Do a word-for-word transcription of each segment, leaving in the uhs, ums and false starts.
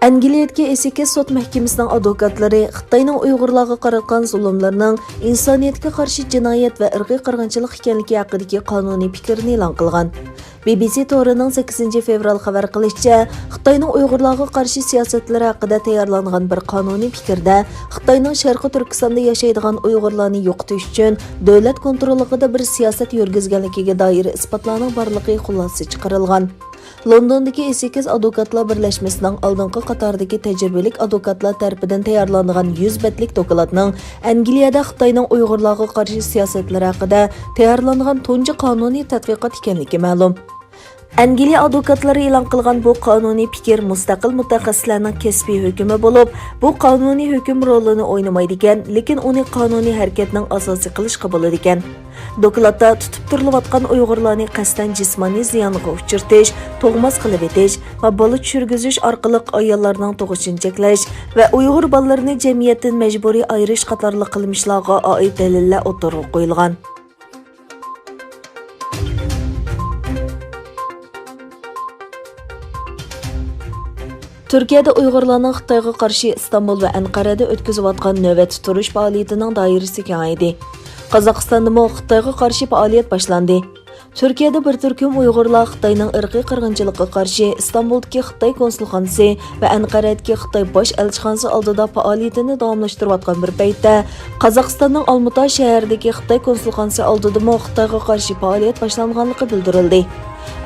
ئەنگلىيەدىكى ئېسېكس سوت مەھكىمىسىنىڭ ئادۋوكاتلىرى خىتاينىڭ ئۇيغۇرلارغا قاراتقان زۇلۇملىرىنىڭ ئىنسانىيەتكە قارشى جىنايەت ۋە ئىرقىي قىرغىنچىلىق ئىكەنلىكى ھەققىدىكى قانۇنىي پىكرىنى ئېلان قىلغان. بى بى سى تورىنىڭ سەككىزىنچى فېۋرال خەۋەر قىلىشىچە، خىتاينىڭ ئۇيغۇرلارغا قارشى سىياسەتلىرى ھەققىدە تەييارلانغان بىر قانۇنىي پىكىردە خىتاينىڭ شەرقىي تۈركىستاندا ياشايدىغان ئۇيغۇرلارنى يوقىتىش ئۈچۈن دۆلەت كونتروللۇقىدا بىر سىياسەت يۈرگۈزگەنلىكىگە دائىر ئىسپاتلارنىڭ بارلىقى خۇلاسە چىقىرىلغان. لوندوندىكى ئېسېكس ئادۋوكاتلار بىرلەشمىسىنىڭ ئالدىنقى قاتاردىكى تەجرىبىلىك ئادۋوكاتلار تەرىپىدىن تەييارلانغان يۈز بەتلىك دوكلاتنىڭ ئەنگلىيەدە خىتاينىڭ ئۇيغۇرلارغا قارشى سىياسەتلىرى ھەققىدە تەييارلانغان تۇنجى قانۇنىي تەتقىقات ئىكەنلىكى مەلۇم. ئەنگلىيە ئادۋوكاتلىرى ئېلان قىلغان بۇ قانۇنىي پىكىر مۇستەقىل مۇتەخەسسىسلەرنىڭ كەسپىي ھۆكمى بولۇپ، بۇ قانۇنىي ھۆكۈم رولىنى ئوينىمايدىكەن، لېكىن ئۇنى قانۇنىي ھەرىكەتنىڭ ئاساسى قىلىشقا بولىدىكەن. دوكلاتتا تۇتۇپ تۇرۇلۇۋاتقان ئۇيغۇرلارنى قەستەن جىسمانىي زىيانغا ئۇچرىتىش، توقماس قىلىۋېتىش ۋە بالا چۈشۈرگۈزۈش ئارقىلىق ئاياللارنىڭ تۇغۇشىنى چەكلەش ۋە ئۇيغۇر بالىلىرىنى جەمئىيەتتىن مەجبۇرىي ئايرىش قاتارلىق قىلمىشلارغا ئائىت دەلىللەر ئوتتۇرىغا قويۇلغان. تۈركىيەدە ئۇيغۇرلارنىڭ خىتايغا قارشى ئىستانبۇل ۋە ئەنقەرەدە ئۆتكۈزۈۋاتقان نۆۋەتتە تۇرۇش پائالىيىتىنىڭ دائىرىسى كېڭەيدى. قازاقىستاندىمۇ خىتايغا قارشى پائالىيەت باشلاندى. تۈركىيەدە بىر تۈركۈم ئۇيغۇرلار خىتاينىڭ ئىرقىي قىرغىنچىلىققا قارشى ئىستانبۇلدىكى خىتاي كونسۇلخانىسى ۋە ئەنقەرەدىكى خىتاي باش ئەلچىخانىسى ئالدىدا پائالىيىتىنى داۋاملاشتۇرۇۋاتقان بىر پەيتتە، قازاقىستاننىڭ ئالمۇتا شەھىرىدىكى خىتاي كونسۇلخانىسى ئالدىدىمۇ خىتايغا قارشى پائالىيەت باشلانغانلىقى بىلدۈرۈلدى.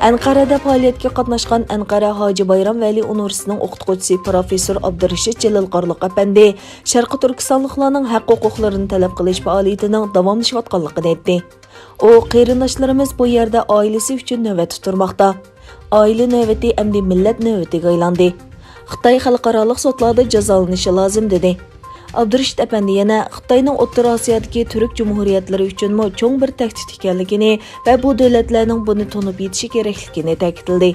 ئەنقەرەدە پائالىيەتكە قاتناشقان ئەنقەرە ھاجى بايرام ۋەلى ئۇنىۋېرسىتېتىنىڭ ئوقۇتقۇچىسى پروفېسسور ئابدۇرېشىت جېلىل قارلۇق ئەپەندى شەرقىي تۈركىستانلىقلارنىڭ ھەق ھوقۇقلىرىنى تەلەپ قىلىش پائالىيىتىنىڭ داۋاملىشىۋاتقانلىقىنى ئېيتتى. ئۇ، قېرىنداشلىرىمىز بۇ يەردە ئائىلىسى ئۈچۈن نۆۋەتتە تۇرماقتا. ئائىلە نۆۋىتى ئەمدى مىللەت نۆۋىتىگە ئايلاندى. خىتاي خەلقئارالىق سوتلاردا جازالىنىشى لازىم، دېدى. ئابدۇرېشىت ئەپەندى يەنە خىتاينىڭ ئوتتۇرا ئاسىيادىكى تۈرك جۇمھۇرىيەتلىرى ئۈچۈنمۇ چوڭ بىر تەھدىت ئىكەنلىكىنى ۋە بۇ دۆلەتلەرنىڭ بۇنى تونۇپ يېتىشى كېرەكلىكىنى تەكىتلىدى.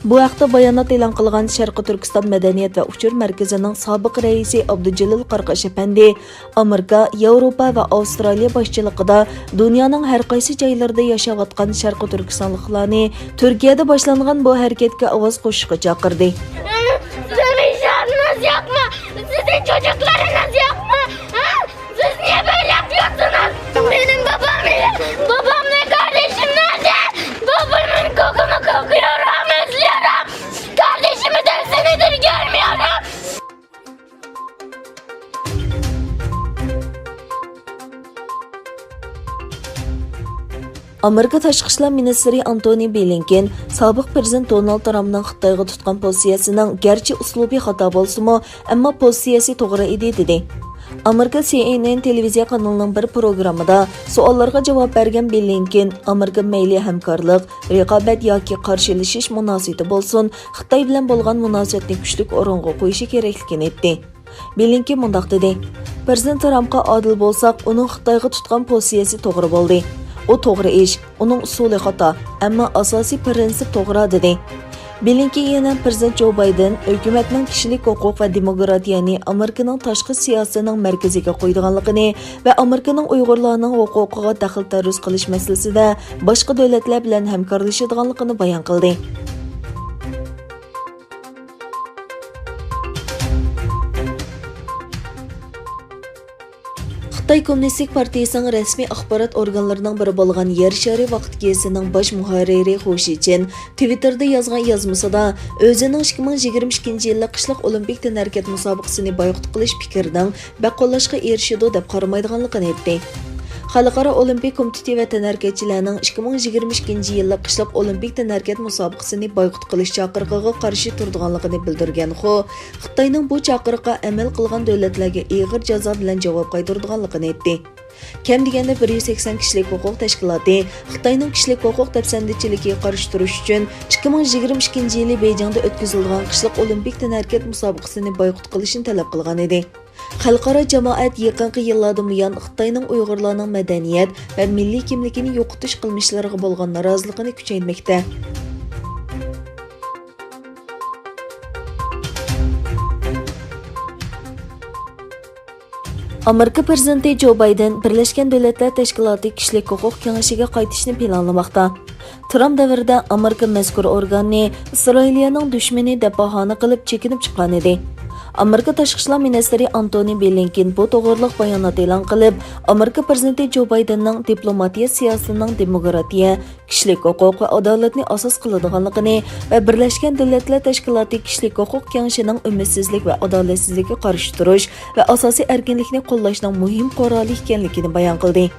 بۇ ھەقتە بايانات ئېلان قىلغان شەرقىي تۈركىستان مەدەنىيەت ۋە ئۇچۇر مەركىزىنىڭ سابىق رەئىسى ئابدۇجېلىل قاراقاش ئەپەندى، ئامېرىكا، ياۋروپا ۋە ئاۋسترالىيە باشچىلىقىدا دۇنيانىڭ ھەر قايسى جايلىرىدا ياشاۋاتقان شەرقىي تۈركىستانلىقلارنى تۈركىيەدە باشلانغان بۇ ھەرىكەتكە ئاۋاز قوشۇشقا چاقىردى. Sizin işleriniz yok mu? Sizin çocuklarınız yok mu? Ha? Siz niye böyle yapıyorsunuz? Benim babam, babam ve kardeşim nerede? Babamın kokumu kokuyorum, özlüyorum. Kardeşimi dört senedir görmüyorum. ئامېرىكا تاشقى ئىشلار مىنىستىرى ئانتونى بلىنكېن سابىق پىرېزىدېنت دونالد ترامپنىڭ خىتايغا تۇتقان پوزىتسىيەسىنىڭ گەرچە ئۇسلۇبى خاتا بولسىمۇ، ئەمما پوزىتسىيەسى توغرا ئىدى، دېدى. ئامېرىكا سى ئېن ئېن تېلېۋىزىيە قانىلىنىڭ بىر پروگراممىدا سوئاللارغا جاۋاب بەرگەن بلىنكېن، ئامېرىكا مەيلى ھەمكارلىق، رىقابەت ياكى قارشىلىشىش مۇناسىۋىتى بولسۇن، خىتاي بىلەن بولغان مۇناسىۋەتنى كۈچلۈك ئورۇنغا قويۇشى كېرەكلىكىنى ئېيتتى. بلىنكېن مۇنداق دېدى، پىرېزىدېنت ترامپقا ئادىل بولساق، ئۇنىڭ خىتايغا تۇتقان پوزىتسىيەسى توغرا بولدى. ئۇ توغرا ئىش، ئۇنىڭ ئۇسۇلى خاتا، ئەمما ئاساسىي پىرىنسىپ توغرا، دېدى. بلىنكېن يەنە پىرېزىدېنت جو بايدېن ھۆكۈمەتنىڭ كىشىلىك ھوقۇق ۋە دېموكراتىيەنى ئامېرىكىنىڭ تاشقى سىياسىتىنىڭ مەركىزىگە قويىدىغانلىقىنى ۋە ئامېرىكىنىڭ ئۇيغۇرلارنىڭ ھوقۇقىغا دەخلى تەرۇز قىلىش مەسىلىسىدە باشقا دۆلەتلەر بىلەن ھەمكارلىشىدىغانلىقىنى بايان قىلدى. خىتاي كوممۇنىستىك پارتىيىسىنىڭ رەسمىي ئاخبارات ئورگانلىرىنىڭ بىرى بولغان يەر شارى ۋاقىت گېزىتىنىڭ باش مۇھەررىرى خۇ شىچىن تىۋىتتېردا يازغان يازمىسىدا، ئۆزىنىڭ ئىككى مىڭ يىگىرمە ئىككىنچى يىللىق قىشلىق ئولىمپىك تەنھەرىكەت مۇسابىقىسىنى بايقۇت قىلىش پىكرىنىڭ بەك قوللاشقا ئېرىشىدۇ دەپ قارىمايدىغانلىقىنى ئېيتتى. خەلقئارا ئولىمپىك كومىتېتى ۋە تەنھەرىكەتچىلەرنىڭ ئىككى مىڭ يىگىرمە ئىككىنچى يىللىق قىشلىق ئولىمپىك تەنھەرىكەت مۇسابىقىسىنى بايقۇت قىلىش چاقىرىقىغا قارشى تۇرىدىغانلىقىنى بىلدۈرگەن خۇ، خىتاينىڭ بۇ چاقىرىققا ئەمەل قىلغان دۆلەتلەرگە ئېغىر جازا بىلەن جاۋاب قايتۇرىدىغانلىقىنى ئېيتتى. كەم دېگەندە بىر يۈز سەكسەن كىشىلىك ھوقۇق تەشكىلاتى خىتاينىڭ كىشىلىك ھوقۇق دەپسەندىچىلىكىگە قارشى تۇرۇش ئۈچۈن ئىككى مىڭ يىگىرمە ئىككىنچى يىلى بېيجىڭدا ئۆتكۈزۈلىدىغان قىشلىق ئولىمپىك تەنھەرىكەت مۇسابىقىسىنى بايقۇت قىلىشنى تەلەپ قىلغان ئىدى. خەلقئارا جامائەت يېقىنقى يىللاردىن بۇيان خىتاينىڭ ئۇيغۇرلارنىڭ مەدەنىيەت ۋە مىللىي كىملىكىنى يوقىتىش قىلمىشلىرىغا بولغان نارازىلىقىنى كۈچەيتمەكتە. ئامېرىكا پىرېزىدېنتى جو بايدېن بىرلەشكەن دۆلەتلەر تەشكىلاتى كىشىلىك ھوقۇق كېڭىشىگە قايتىشنى پىلانلىماقتا. ترامپ دەۋرىدە ئامېرىكا مەزكۇر ئورگاننى ئىسرائىلىيەنىڭ دۈشمىنى دەپ باھانە قىلىپ چېكىنىپ چىققانىدى. ئامېرىكا تاشقى ئىشلار مىنىستىرى ئانتونى بلىنكېن بۇ توغرىلىق بايانات ئېلان قىلىپ، ئامېرىكا پىرېزىدېنتى جو بايدېننىڭ دىپلوماتىيە سىياسىتىنىڭ دېموكراتىيە، كىشىلىك ھوقۇق ۋە ئادالەتنى ئاساس قىلىدىغانلىقىنى ۋە بىرلەشكەن دۆلەتلەر تەشكىلاتى كىشىلىك ھوقۇق كېڭىشىنىڭ ئۈمىدسىزلىك ۋە ئادالەتسىزلىككە قارشى تۇرۇش ۋە ئاساسىي ئەركىنلىكنى قوللاشنىڭ مۇھىم قورالى ئىكەنلىكىنى بايان قىلدى.